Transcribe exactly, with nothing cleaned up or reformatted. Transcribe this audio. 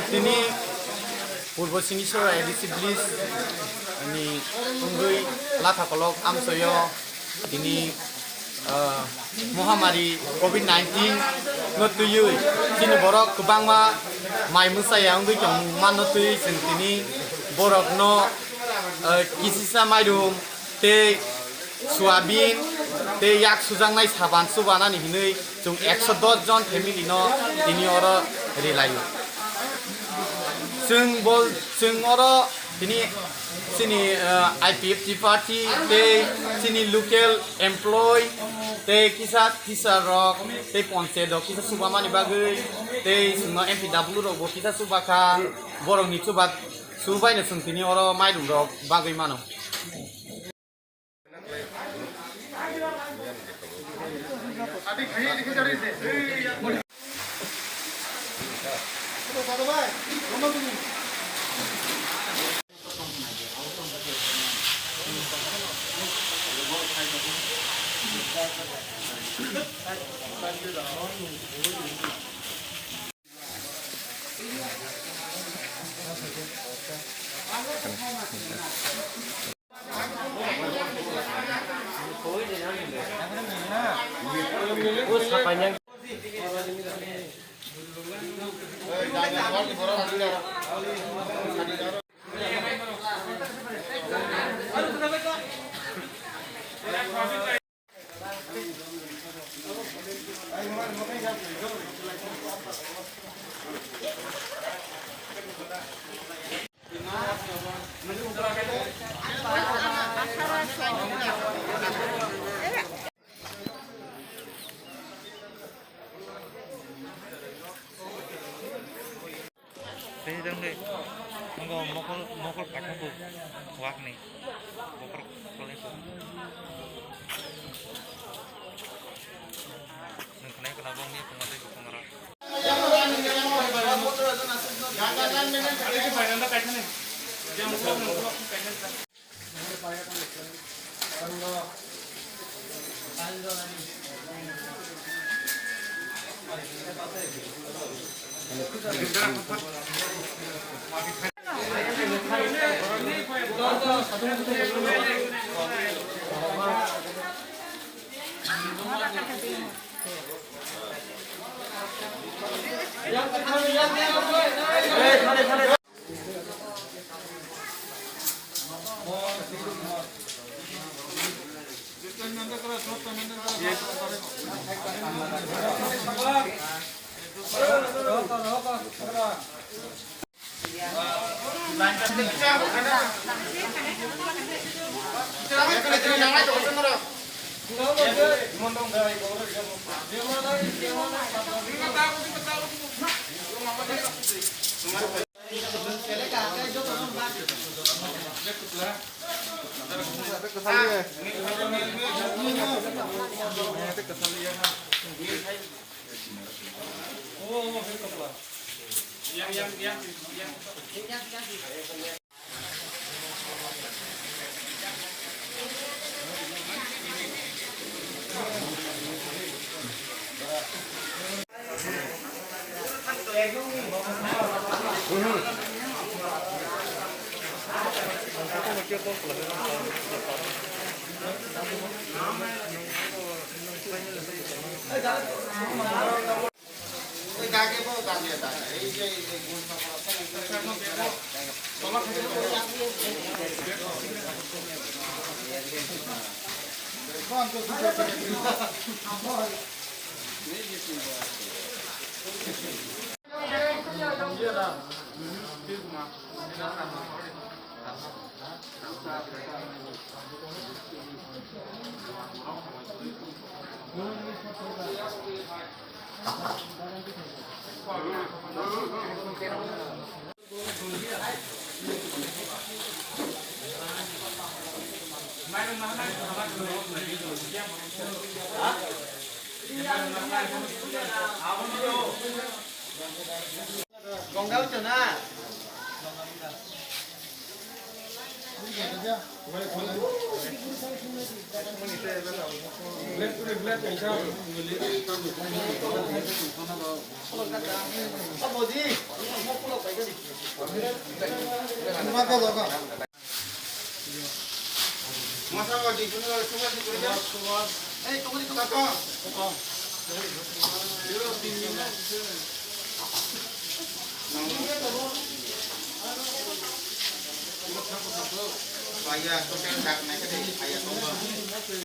Tini Purbo Siniswara A D C village ni wngwi Latha Kolok amchoyo tini, ah, mohamari covid nineteen no twiwi chini borok kwbangma mai mwsaya wngwi tongmano twi chwng tini borokno, ah, kisisa mairum tei soyabin tei yak sujaknai saban chubanani hinwi chwng ekso dos jon family no tini oro rilaio. Chwng bol, chwng oro tini chini, eh, I P F T party tei chini local employee tei kisa teacher rok tei panchayat rok kisa chubamani bagwi tei chwngno M P W rok bo kisa chubakha, borokni chuba, chubaino chwng tini oro mairum rok bagwi mano. Tei jang de, wngo mokol, mokol kaisa bo wakni, bokhorok kolai bo. Nwng khnai khna bongni phungo tei bukhung aro. Saya total dak naikade, saya total.